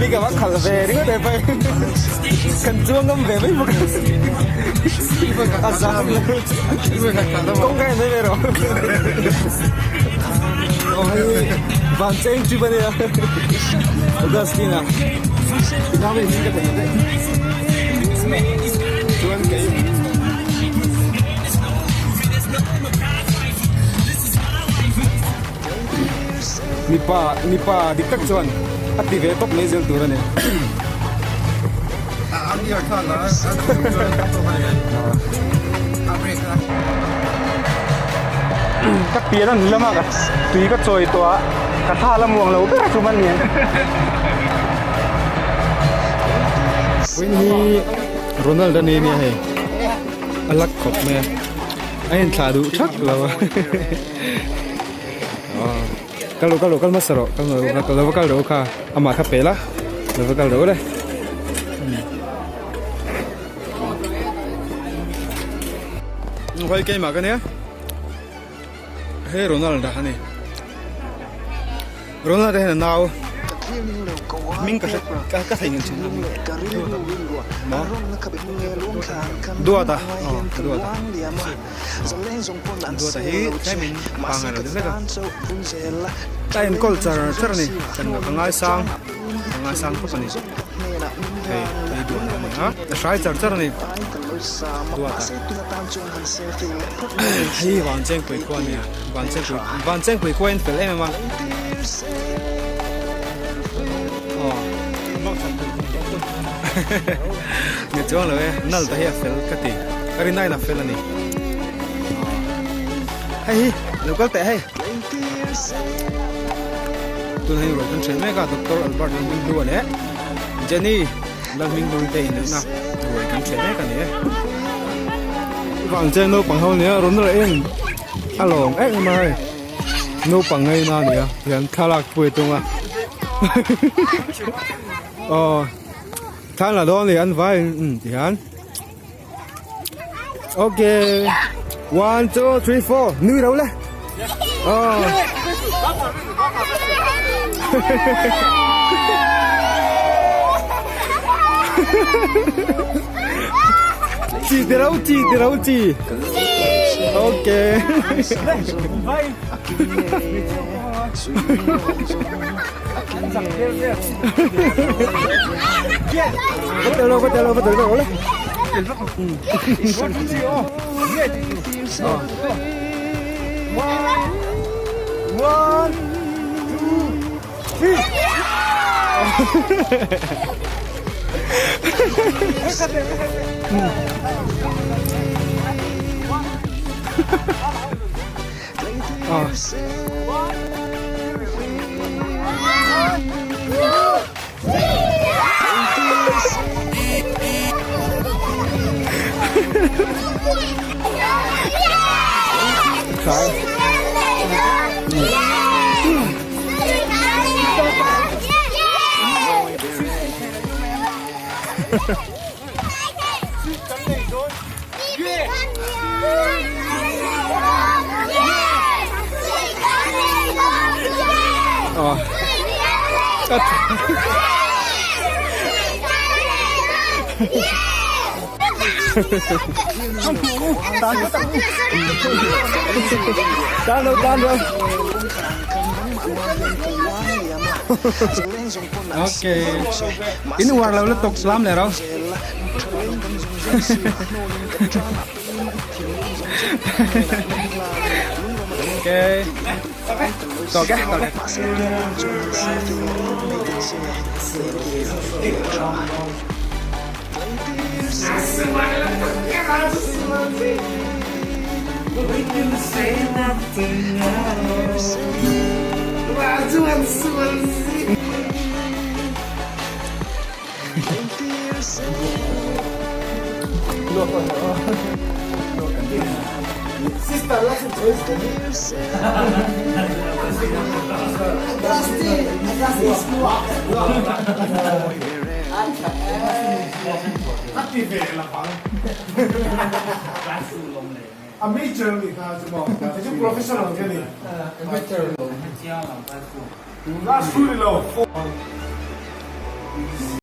Bike a khalh ve ringawt e pai kan chuang ngam ve mai bawk a zam lo kawng ka en mai mai rawh aw hei van cheng trip ania Augustine a tikha mai hming ka thei daih chuan kei Mipa mipa dik tak chuan a ti ve tawp mai zel tur a ni. Ka pian a hnulama ka tui ka chawi tawh a, ka thla la muang lo ber chu man ni. Vawiin hi Ronald a ni ania hei a lak khawp mai a a inthlah duh thak lo a. Kal rawh kal rawh kal hmasa rawh kal rawh lo va kal rawh kha amah kha pe la lo va kal rawh le hawi keimah ka nia he Ronald a ani Ronald a hian a nau hming ka hre ka theihnghilh thin a hming maw Duata aw Duata. Duata hi tlemin a pangngai lo deuh hlek a, a enkawl char char a ni, kan ka ngaisang ka ngaisang khawp a ni, hei hei Duata a ni a, a hrai char char a ni Duata hei Vanchengpui khua a ni a, Vanchengpui Vanchengpui khua hi an fel em em a, aw ni chuang lo e nal ta hi a fel ka ti. Ka rin aiin a fel a ni. Hei hi lo kal teh hei. Tun hei ruai kan ṭhen mek a Doctor Albert Lalhminghlua leh Jenny Lalhminghlui te inneihna ruai kan ṭhen mek a ni e. Vang chen naupang ho nia rawn rawh en a lawm em em a hei naupang ngaina a nia hian thlalak pui a tum a aw thla la dawn a ni an vaiin um tihian. Okay. 1 2 3 4. Nui rau le. Oh. Chi ti rau chi ti rau chi. Okay. Va tel lo, va tel lo, va tel lo le. One, two, three. Ah. Tan lo tan lo. Okay. In uar lo lutuk lam leh ro. Okay. Tawk e, tawk e. Amateur a nih kha chu maw? Kei chu professional ka ni. Amateur. Last two ni lo.